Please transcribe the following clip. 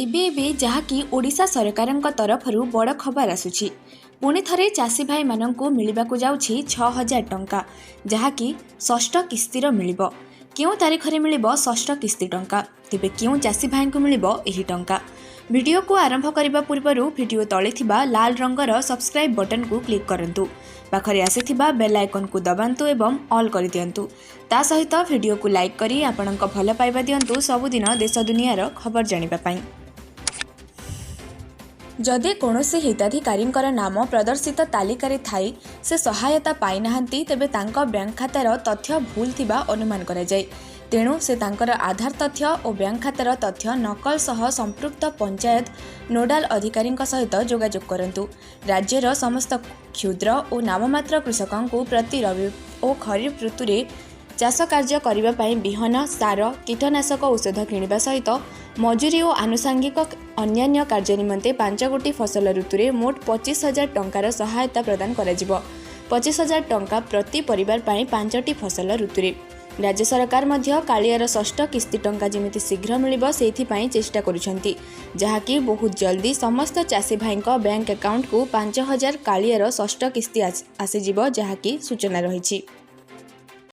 ଏବେ ଏବେ ଯାହାକି ଓଡ଼ିଶା ସରକାରଙ୍କ ତରଫରୁ ବଡ଼ ଖବର ଆସୁଛି, ପୁଣି ଥରେ ଚାଷୀ ଭାଇମାନଙ୍କୁ ମିଳିବାକୁ ଯାଉଛି 6000 ଟଙ୍କା, ଯାହାକି ଷଷ୍ଠ କିସ୍ତିର ମିଳିବ। କେଉଁ ତାରିଖରେ ମିଳିବ ଷଷ୍ଠ କିସ୍ତି ଟଙ୍କା? ତେବେ କେଉଁ ଚାଷୀ ଭାଇଙ୍କୁ ମିଳିବ ଏହି ଟଙ୍କା? ଭିଡ଼ିଓକୁ ଆରମ୍ଭ କରିବା ପୂର୍ବରୁ ଭିଡ଼ିଓ ତଳେ ଥିବା ଲାଲ ରଙ୍ଗର ସବସ୍କ୍ରାଇବ୍ ବଟନକୁ କ୍ଲିକ୍ କରନ୍ତୁ, ପାଖରେ ଆସିଥିବା ବେଲ୍ ଆଇକନ୍କୁ ଦବାନ୍ତୁ ଏବଂ ଅଲ୍ କରିଦିଅନ୍ତୁ। ତା ସହିତ ଭିଡ଼ିଓକୁ ଲାଇକ୍ କରି ଆପଣଙ୍କ ଭଲ ପାଇବା ଦିଅନ୍ତୁ ସବୁଦିନ ଦେଶ ଦୁନିଆର ଖବର ଜାଣିବା ପାଇଁ। ଯଦି କୌଣସି ହିତାଧିକାରୀଙ୍କର ନାମ ପ୍ରଦର୍ଶିତ ତାଲିକାରେ ଥାଇ ସେ ସହାୟତା ପାଇନାହାନ୍ତି, ତେବେ ତାଙ୍କ ବ୍ୟାଙ୍କ ଖାତାର ତଥ୍ୟ ଭୁଲ ଥିବା ଅନୁମାନ କରାଯାଏ। ତେଣୁ ସେ ତାଙ୍କର ଆଧାର ତଥ୍ୟ ଓ ବ୍ୟାଙ୍କ ଖାତାର ତଥ୍ୟ ନକଲ ସହ ସମ୍ପୃକ୍ତ ପଞ୍ଚାୟତ ନୋଡାଲ ଅଧିକାରୀଙ୍କ ସହିତ ଯୋଗାଯୋଗ କରନ୍ତୁ। ରାଜ୍ୟର ସମସ୍ତ କ୍ଷୁଦ୍ର ଓ ନାମମାତ୍ର କୃଷକଙ୍କୁ ପ୍ରତି ରବି ଓ ଖରିଫ ଋତୁରେ ଚାଷ କାର୍ଯ୍ୟ କରିବା ପାଇଁ ବିହନ, ସାର, କୀଟନାଶକ ଔଷଧ କିଣିବା ସହିତ ମଜୁରୀ ଓ ଆନୁଷାଙ୍ଗିକ ଅନ୍ୟାନ୍ୟ କାର୍ଯ୍ୟ ନିମନ୍ତେ 5 ଗୋଟି ଫସଲ ଋତୁରେ ମୋଟ 25,000 ଟଙ୍କାର ସହାୟତା ପ୍ରଦାନ କରାଯିବ। 25,000 ଟଙ୍କା ପ୍ରତି ପରିବାର ପାଇଁ 5ଟି ଫସଲ ଋତୁରେ। ରାଜ୍ୟ ସରକାର ମଧ୍ୟ କାଳିଆର ଷଷ୍ଠ କିସ୍ତି ଟଙ୍କା ଯେମିତି ଶୀଘ୍ର ମିଳିବ, ସେଇଥିପାଇଁ ଚେଷ୍ଟା କରୁଛନ୍ତି, ଯାହାକି ବହୁତ ଜଲ୍ଦି ସମସ୍ତ ଚାଷୀ ଭାଇଙ୍କ ବ୍ୟାଙ୍କ ଆକାଉଣ୍ଟକୁ 5000 କାଳିଆର ଷଷ୍ଠ କିସ୍ତି ଆସିଯିବ, ଯାହାକି ସୂଚନା ରହିଛି।